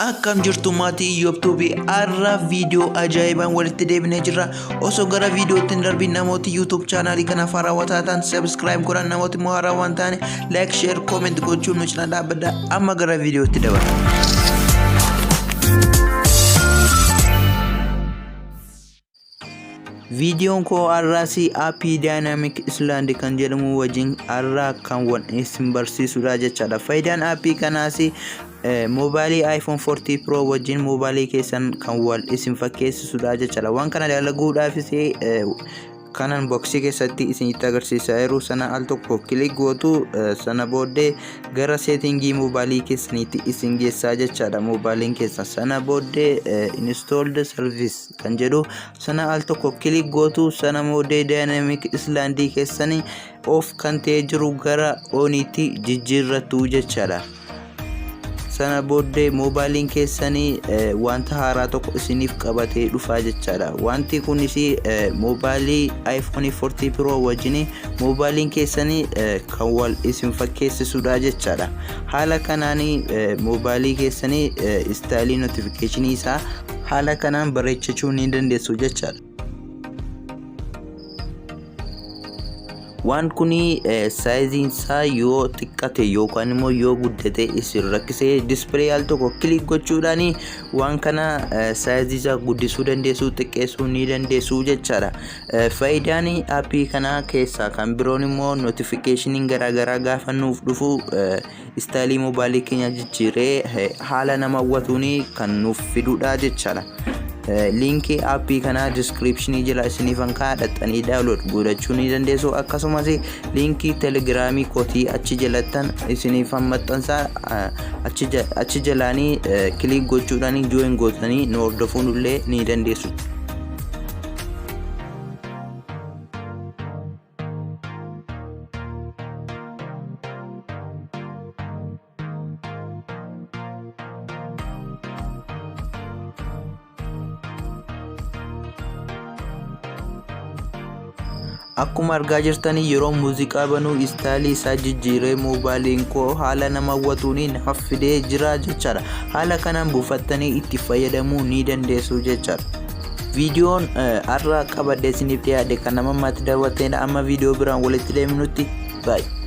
Akkam jirtu maatii Iyyoob Tuubii, har'a viidiyoo ajaa'ibaan walitti deebinee jirra. Osoo gara viidiyootti hin darbiin, namooti YouTube chaanaalii kanaaf haarawaa taatan subscribe godhan, namooti immoo haarawaa hin taane like, share, comment gochuun nu cina dhaabbadha. Amma gara viidiyootti dabarra. Viidiyoon koo har'aas aappii Dynamic Island kan jedhamu wajjin har'a kan wal isin barsiisudha jechaadha. Faayidaan aappii kanaas moobaayilii iPhone 14 Pro wajjin moobaayilii keessan kan wal isin fakkeessisudha jechaadha. Waan kana dalaguudhaafis kanan boksii keessatti isinitti agarsiisaa jiru sana al tokko click gootu. Sana booddee gara seetingii moobaayilii keessaniitti isin geessaa jechaadha. Moobaayiliin keessan sana booddee installed service kan jedhu sana al tokko click gootu. Sana booddee Dynamic Islandii keessanii off kan ta'ee jiru gara oniitti jijjiirrattu jechaadha. Sana booddee moobaayiliin keessanii wanta haaraa tokko isiniif qabatee dhufaa jechaadha. Wanti kunis moobaayilii iPhone 14 Pro wajjin moobaayiliin keessanii kan wal isin fakkeessisudha jechaadha. Haala kanaan moobaayilii keessanii istaayilii notifiikeeshinii isaa haala kanaan bareechachuu ni dandeessu jechaadha. Waan kun saayiziin isaa yoo xiqqate yookaan immoo yoo guddate isin rakkisee, display al tokko click gochuudhaan waan kana saayizii isaa guddisuu dandeessu, xiqqeessuu ni dandeessu jechaadha. Faayidaan aappii kanaa keessaa kan biroon immoo notifiikeeshiniin garaagaraa gaafa nuuf dhufu istaayilii moobaayilii keenya jijjiiree haala nama hawwatuun kan nuuf fidudha jechaadha. Liinkii aappii kanaa diskiripshinii jala isiniifan kaa'a, dhaxxanii download godhachuu ni dandeessu. Akkasumas liinkii telegiraamii kootii achi jalattan isiniifan maxxansaa, achi jalaanii click gochuudhaan join gootanii nu hordofuun illee ni dandeessu. Akkuma argaa jirtan, yeroo muuziqaa banuu istaayilii isaa jijjiiree moobaayiliin koo haala nama hawwatuun naaf fidee jira jechaadha. Haala kanaan buufattanii itti fayyadamuu ni dandeessu jechaadha. Viidiyoon har'a qabadhee isiniif dhiyaadhe kan nama ammaatti daawwattaniidha. Amma viidiyoo biraan walitti deemnutti, baay'ee.